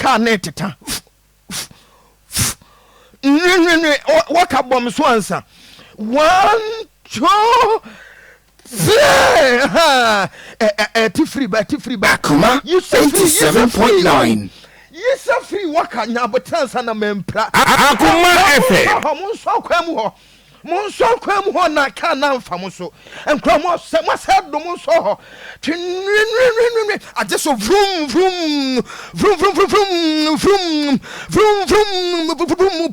Kaa no reteta. Nwenwenwe wɔka bɔm so ansa. One, two, three. Ɛte firi ba, ɛte firi ba. Akoma Yisa firi, yisa firi. 87.9. Yisa firi wɔka nya abotra ansa na mampira. Akoma FM. Hɔ, monsɔ akwan mu hɔ. Monsɔ akwan mu hɔ na kaa na mfa mo so. Nkura mo sɛ mo asɛ do monsɔ hɔ. Twenwenwenwenwe agye so vrum vrum vrum vrum vrum vrum vrum vrum vrum vrum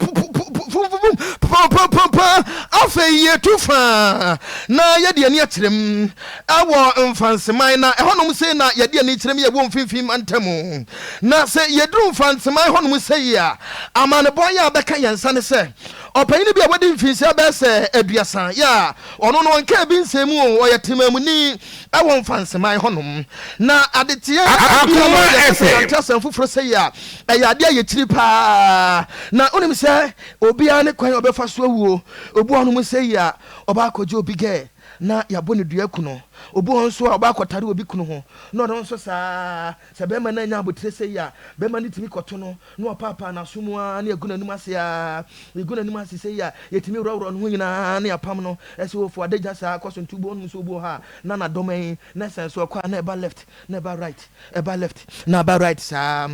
vrum vrum pa pa pa pa. Afei yɛtu fa na yɛde ani akyerɛ mu ɛwɔ Mfanseman na ɛhɔnom sei na yɛde ani kyerɛ mu yɛwɔ mfimfini mantam. Na sɛ yɛduru Mfanseman hɔnom sei a, amanebɔ yɛ a bɛka yɛn nsa ne sɛ ɔpanyin bi a wadi mfinhyia bɛyɛ sɛ 30 yɛ a ɔno no ɔnkaa bi nsɛm mu o, ɔyɛ temamuni ɛwɔ Mfanseman hɔnom. Na adekyeɛ bi a Akoma yɛka sɛ FM. yɛante asɛm foforɔ sɛ yi a, ɛyɛ adeɛ a yɛkyiri paa. Na wonim sɛ obiara ne kwan a ɔbɛfa so awuo. Obi wɔ hɔnom sɛ yi a ɔba akɔgye obi gɛ na yɛabɔ ne dua ku no. Obi wɔ hɔ nso a ɔba akɔtare obi kunu ho na ɔno nso saa. Sɛ bɛrima no anya abotire sɛ yi a, bɛrima no tumi kɔto no na ɔpaapaa n'aso mu ara na yɛgu n'anim ase a, yɛgu n'anim ase sɛ yi a, yɛtumi worɔworɔ ne ho nyinaa na yɛapam no. Ɛsɛ ofo adagya saa kɔ so nti wobɛhu nom sɛ obi wɔ hɔ a na n'adɔma yi na ɛsɛn so ɛkɔ a na ɛba left na ɛba right, ɛba left na ɛba right saa.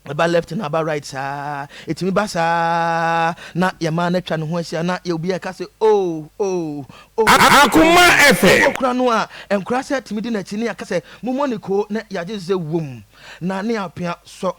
Ɛba left na ɛba right saa. Ɛtumi ba saa na yɛmaa no atwa ne ho ahyia na yɛ obi a ɛka sɛ oh oh oh. Akoma FM. Ɔkura no a nkura sɛ tumi di n'akyi ne yɛaka sɛ mommɔ ne koo na yɛagye sɛ wom na ne apea sɔ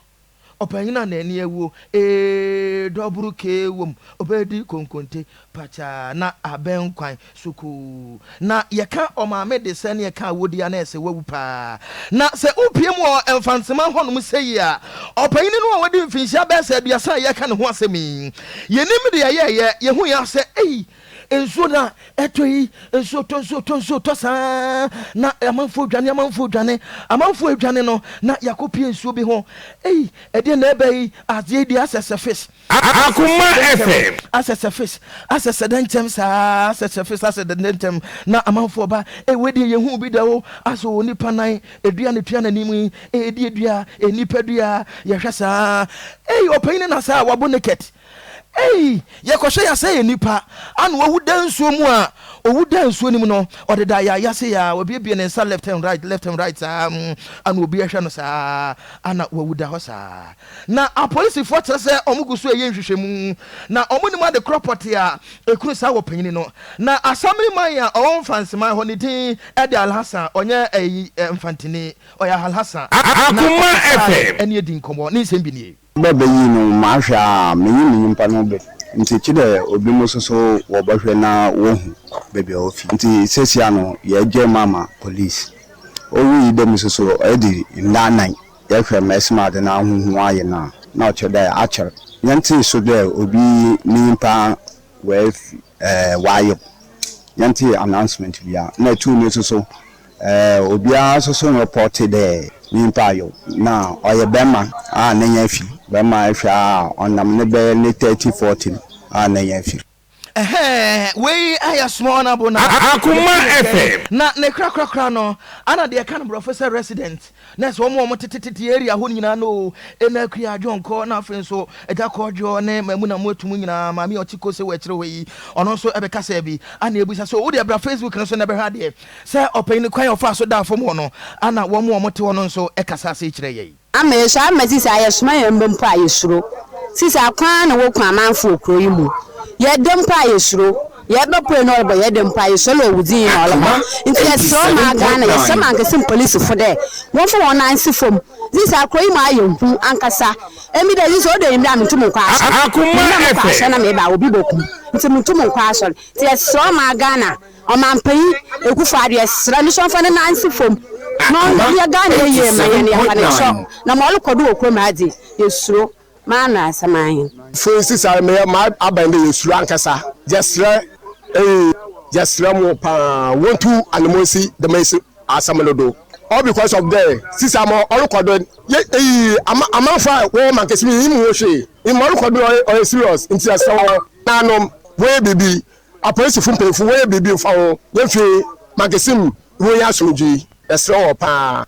ɔpanyin a n'ani awuo ee dɔboro kee wom ɔbɛdi konkonte pakyaa na abɛn kwan sukuu na yɛka ɔmaame de sɛ ne yɛka awodi a na ɛsɛ wawu paa. Na sɛ wopie mu wɔ Mfantsema hɔnom sɛ yi a, ɔpanyin no a wadi mfinhyia bɛyɛ sɛ 30 a yɛka ne ho asɛm yi, yɛnim deɛ yɛyɛ. Yɛhu yɛ sɛ ei, nsuo na ɛtɔ yi, nsuo tɔ, nsuo tɔ, nsuo tɔ saa na amanfoɔ dwane, amanfoɔ dwane, amanfoɔ adwane no na yɛakɔpie nsuo bi ho. Ei, ɛdeɛ na ɛbɛ yi, adeɛ yi deɛ asɛ sɛ fish. Akoma FM. Asɛ sɛ fish, asɛ sɛ dɛnkyɛm saa, asɛ sɛ fish, asɛ dɛ dɛnkyɛm na amanfoɔ ba. Ei, wei deɛ yɛhu bi da o, asɛ wɔ nipa nan, edua ne tua n'anim yi, ɛdi edua, nipa dua, yɛhwɛ saa. Ei, ɔpanyin na saa wabɔ naked. Ei, yɛkɔhwɛ yɛ asɛ yɛ nipa, ana wawu da nsuo mu a, owu da nsuo no mu no, ɔde da yɛ ayase yɛ a, wabiebie ne nsa left and right, left and right saa, ana obi ahwɛ no saa, ana wawu da hɔ saa. Na apolisifoɔ kyerɛ sɛ wɔn gu so ɛyɛ nhwehwɛmu na wɔn nim ade korɔ pɔtee a ekunu saa wɔ panyin no. Na Assemblyman a ɔwɔ Mfantsiman hɔ ne din de Alhassan, ɔnyɛ ɛyi Mfantini, ɔyɛ Alhassan. Na Akoma ɔkasa FM. ɛne edi nkɔmɔ, ne nsɛm bi nie. Bɛ bɛyi no mahwɛ a menye me nyimpa no bɛ nti kye dɛ obi mo soso wɔbɛhwɛ na wohu baabi a ofi nti sesia no yɛgye mu ama police owui dɛ mu soso ɛdi nda anan yɛhwɛ ma ɛsɛm ade no ahoho ayɛ no a na ɔkyerɛ dɛ akyɛr yɛnte so dɛ obi ne nyimpa wɔafi wɔayɛw yɛnte announcement bia na tu no soso obiara soso report dɛ nyimpa ayɛw na ɔyɛ bɛrima a n'enya afi bɛrima ahwɛ a ɔnam ne bɛyɛ ne 30 40 a n'enya afi. Ɛhɛn, wei ayɛ small na bo na. Akoma FM. Na ne korakorakora no ana deɛ ɛka no borɔfo sɛ resident na sɛ wɔn a wɔn tetetete area hɔ nyinaa no ɛna akua adwonkɔ na afei nso agya kɔdwoɔ ne mamu na mo atum nyinaa maame a ɔte kose wɔ akyire hɔ yi ɔno nso ɛbɛka sɛ bi ana ebusa so wode ɛbra Facebook no so na ɛbɛhwɛ adeɛ sɛ ɔpanyin kwan a ɔfa so da fam hɔ no ana wɔn a wɔte hɔ no nso ɛkasa ase kyerɛ yɛn. Ama yɛsuro ama sisi a yɛsoma yɛn mba mpo a yɛsuro. Sisi akwan na wɔku amanfo wɔ kuro yi mu. Yɛda mpo a yɛsuro. Yɛbɛpue na ɔrebɔ yɛda mpo a yɛsuro na ɔwɔ dzin na ɔreba. Nti yɛsrɛ ɔman Ghana, yɛsrɛ mankasa mpolisifo dɛ wɔmfa wɔn nan nsi fam. Sisi a kuro yi mu ayɛ hu ankasa. Emi dɛ sisi ɔdɔ enyimrɛ a mentum nkɔ asɔr. Akoma Menyim dɛ mokɔ asɔr FM. na meba a obi bokum. Nti mentum nkɔ asɔr. Nti yɛsrɛ ɔman Ghana, ɔmanpanyin Akufo Addo yɛsrɛ no sɛ ɔmfa ne nan nsi fam na ɔnyɛ Ghana yie ma yɛn yɛfa ne kyɛw. Na ma ɔrekɔ do wɔ kurom ha dze yɛsuro. Maano asɛm ahen. Fei sisa meyɛ ma aban dɛ yɛsuro ankasa yɛsrɛ ee yɛsrɛ mo paa wɔntu anamɔnsi dɛm esi asɛm no do all because of dɛ sisa ma ɔrekɔ do yɛ eyi ama amanfo a wɔwɔ mankasi mu yi mu ho hwee ma ɔrekɔ do no ɔyɛ serious nti yɛsrɛ wɔn nanom wɔyɛ biribi apolisifo mpanyinfo wɔyɛ biribi mfa ho yɛmfi mankasi mu wɔnyɛ asomdwee yɛsrɛ wɔ paa.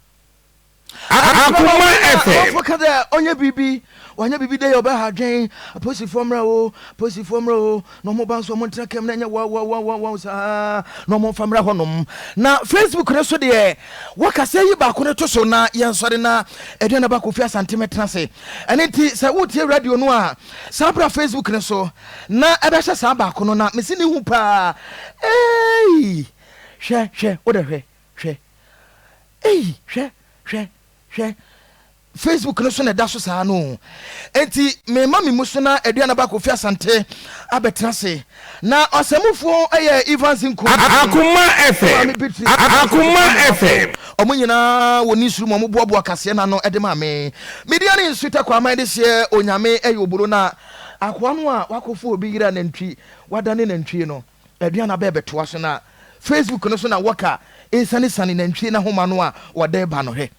Akoma FM. Amanfoɔ ka dɛ ɔnyɛ biribi, wanyɛ biribi dɛ yɛ ɔbɛha adwen, apolisifoɔ mmra o, apolisifoɔ mmra o, na ɔmo ba nso ɔmo ntena kam na ɛnyɛ waw waw waw waw waw saa na ɔmo mfa mmra hɔnom. Na Facebook no so deɛ wɔkasa yi baako no to so na yɛnsɔre na Aduana ba Kofi Asante mɛtena ase. Ɛno nti sɛ wotie radio no a saa bra Facebook no so na ɛbɛhyɛ saa baako no na mese ne hu paa eii hwɛ hwɛ wodɛ hwɛ hwɛ Ei hwɛ hwɛ hwɛ Facebook no so na ɛda so saa no. Enti mema me mu so na Aduanaba Kofi Asante abɛtena ase. Na ɔsɛmufoɔ yɛ Evans Nkum. Akoma Maame FM. Beatrice Akoma FM. Wɔn nyinaa wɔ ne suru mu, wɔn boaboa kaseɛ no ano de maa me. Media ne nsu tɛ kwaman de seɛ Onyame yɛ obolo na akoa no a wakɔfa obi yere a nantwi wadane nantwie no. Aduan abɛ bɛtoa so na Facebook no so na wɔka esianesane nantwie no ahoma no a wɔde ba no hwɛ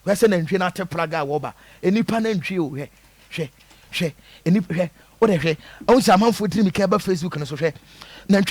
hwɛ sɛ nantwie no ate praga a wɔba nnipa nantwie o hwɛ hwɛ hwɛ nnipa hwɛ wode hwɛ ɔhu sɛ amanfoɔ tiri mika ɛba Facebook no so hwɛ nantwie.